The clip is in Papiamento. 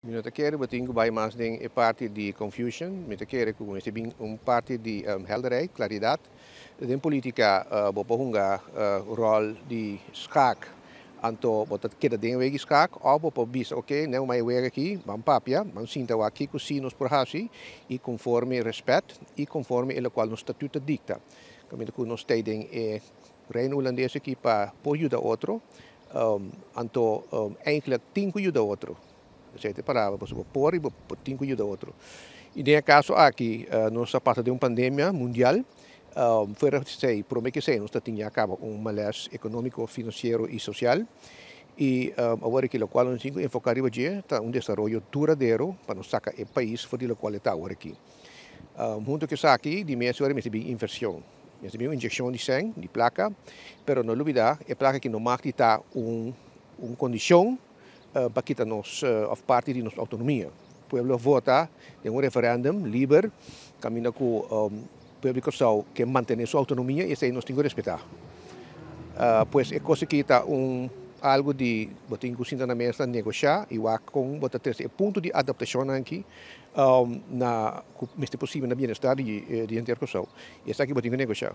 Mi no ta kere bo tin ku bai mas den e parti di confusion, mi ta kere ku mester bin un parti di helderheid, klaridat. Den politika bo por hunga ròl di skak, anto bo ta keda den e wega di skak òf bo por bisa oke, nèu mai e wega aki, ban papia, ban sinta wak kiko si nos por hasi i konforme rèspèt i konforme e lokual nos statut ta dikta. Kaminda ku nos ta den e Reino Hulandes aki pa por yuda otro, anto eigenlijk tin ku yuda otro. Esei ta e palabra, pasobra bo por i bo tin ku yuda otro. I den e kaso aki nos a pasa den un pandemia mundial, fuera di esei, prome ku esei nos ta tin ya kaba un males ekonómiko, finansiero i sosial. I awor aki lokual nos tin ku enfoká riba dje ta un desaroyo duradero pa nos saka e pais for di lokual e ta awor aki. Huntu ku esaki di mes ora mester bin invershon, mester bin un inyekshon di sèn, di plaka, pero no lubidá e plaka aki no mag di ta un kondishon pa kita nos of parti di nos autonomia. Pueblo a vota den un referendum liber kaminda ku pueblo di Kòrsou ke mantené su autonomia i esei nos tin ku respetá. Pues e kos aki ta un algu di bo tin ku sinta na mesa negoshá i wak kon bo ta trese e punto di adaptashonnan aki na ku mester posibel na bienestar di henter Kòrsou. I esaki bo tin ku negoshá.